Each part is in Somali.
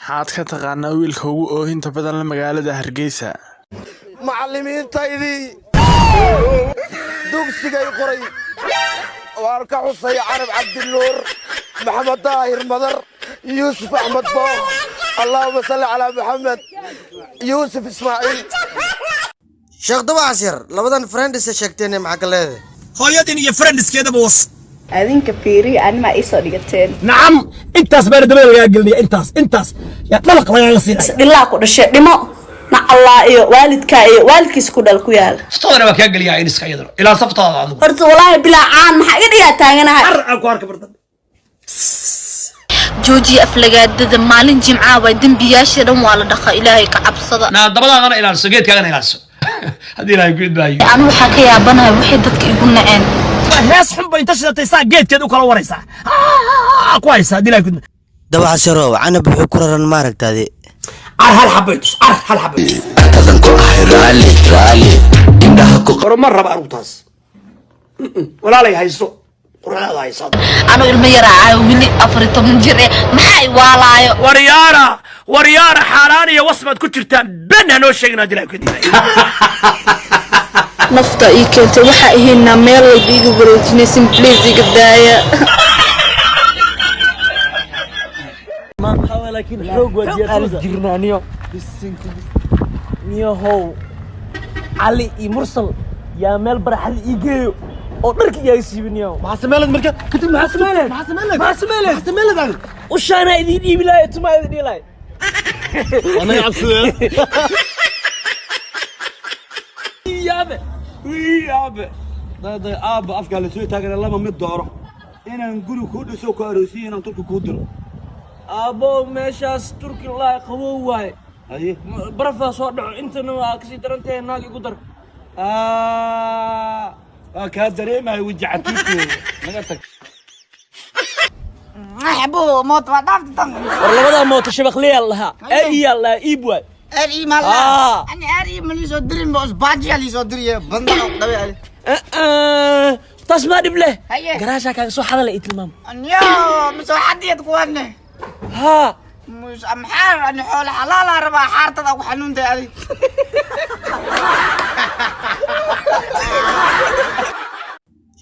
Maxaad ka taqaanaa wiilka ugu oohinta badan la magaalada Hargeysa? Macallimiintaydii dugsigay qoray waan ka xusay: Carab Cabdinuur, Maxamed Daahir Madar, Yuusuf Axmed Booq, allaahuma salli calaa Maxamed, Yuusuf Ismaaciil. Sheekh Dabacasir, labadan friends sheegteen, maxaa ka leedahay? Hooyadin iyo friendskeedaba was. Adinka fiiriya, animaa iisoo dhigateen. Nacam, intaas baana dabada lagaa gelinaya, intaas yaa dhalaq lagaaga siinaya. Dhilaa ku dhashay, dhimo nacallaa iyo waalidkaa iyo waalidkiisa ku dhal ku yaal. Saftadana waa kaa geliyaa iniska iyadana ilaa saftaada adigu. Horta walaahi bilaa caan maxaa iga dhigaa taaganahay. Ar aan ku arka bardan. Joojiya aflagaadada. Maalin Jimcaa waay, dembiyaasha dhan waa la dhaqa. Ilaahay ka cabsada. Naa dabadaadana ilaaliso, geedkaagana ilaaliso, haddii Ilaahay ku idmaayo. Anu waxaa ka yaabanahay waxay dadka igu naceen. Hees xun bay inta shidatay saa geedkeed u kala waraysaa ku haysaa, haddii Ilaahay ku idmaayo. Dabacasirow, Canab wuxuu ku raran maaragtaadi. Car hal xabay tus, car hal xabay tus. Tadan ku ahay raali raali indhaha ku. Horumar raba anugu taas walaalay hayso, quruxdaada hayso. Anu ilmo yaraa wili, 14 jir eh, maxaa i waalaayo? Waryaara, waryaara, xaaraan iyo wasbaad ku jirtaan, ben hanoo sheegin, haddii Ilaahay ku idmaayo. Nafta ii keentay waxaa ahaynaa meel walba iga wareejinaysin. Please iga daaya. Laakiin xoog waa diyaarsan jirnaaniyo niyahow. Cali iyo Mursal yaa meel baraxada ii geeyo oo dharka iyaga siibiniyo. Maxaa sameelad marka kadib? Maxaa sameelad? Maxaa sameelad? Maxaa sameelad? Maxaa sameelad adiga? Ushaanaa idiin dhiibi lahay, tumaa idin dhihi lahay. Anaga cabsadeen. Yaabe. Aabe dayday, aabba, afkaa la soo taagana laba mid dooro: inaan guri kuu dhiso, ku aroosiyo, inaan Turki kuu diro. Aabbo, meeshaas Turki laahi qabow waaye. Haye. Barafaa soo dhaco, intana waa kasii daran tahay. Naag igu dar. Waa kaa dareemaya weji catuurkooda, naga tag. War labadaa mooto shabaqliyaa lahaa, ee lahaa, iib waay. Ah. Taas maa dhib leh, garaashaa kaaga soo xadala ii tilmaamo. Haa.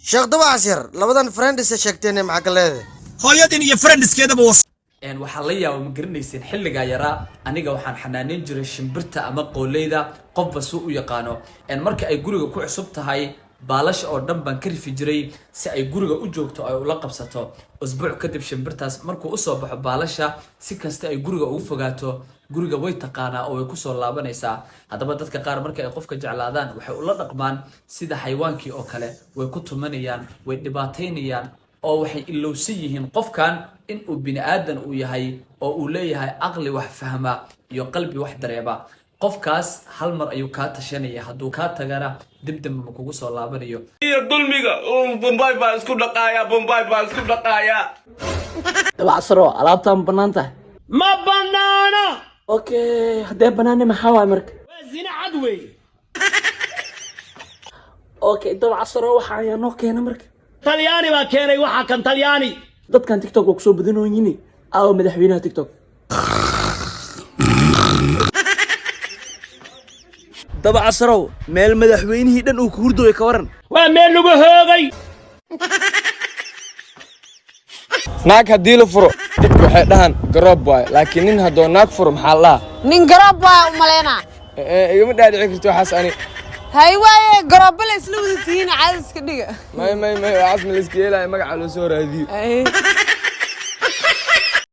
Sheekh Dabacasir, labadan friends sheegteen, maxaa ka leedahay? Hooyadin iyo friendskeedaba was. Waxaa la yaaba, ma garanayseen, xilligaa yaraa aniga waxaan xanaaneyn jiray shimbirta ama qooleyda, qofba suu u yaqaano. Marka ay guriga ku cusub tahay, baalasha oo dhan baan ka rifi jiray si ay guriga u joogto, ay ula qabsato. Usbuuc kadib shimbirtaas markuu usoo baxo baalasha, si kasta ay guriga ugu fogaato, guriga way taqaanaa oo way kusoo laabanaysaa. Haddaba dadka qaar marka ay qofka jeclaadaan, waxay ula dhaqmaan sida xayawaankii oo kale. Way ku tumanayaan, way dhibaataynayaan, oo waxay ilowsan yihiin qofkan in uu bini aadan uu yahay oo uu leeyahay aqli wax fahma iyo qalbi wax dareema. Qofkaas hal mar ayuu kaa tashanaya, hadduu kaa tagana dib dambe ma kugu soo laabanayo. Iyo dulmiga, Bombay baa isku dhaqaaya, Bombay baa isku dhaqaaya. Dabacasaro, alaabtaa ma bannaan tahay? Ma banaana. Okay, haddee bannaane maxaa waay marka? Waa zina cad weeye. Okay, Dabacasaro, waxa ayaa noo keena marka? Talyaani baa keenay waxaa kan, Talyaani. Dadkan TikTok waa kusoo badanoonyini. Aawo madaxweynaha TikTok? Dabacasarow, meel madaxweynihii dhan uu ku hurdooyo ka waran? Waa meel lagu hoogay. Naag haddii la furo, dadku waxay dhahaan garoob waaye, laakiin nin haddoo naag furo, maxaa la dhahaa? Nin garoob baa u malaynaa. Ee, igama dhaadhici karti waxaas ani. Hay waaye, garoobba la isla wada tihiin, caadiska dhiga. May, may, may, waxaas ma la iska yeelaayo, magaca loo soo raadiyo. Ay.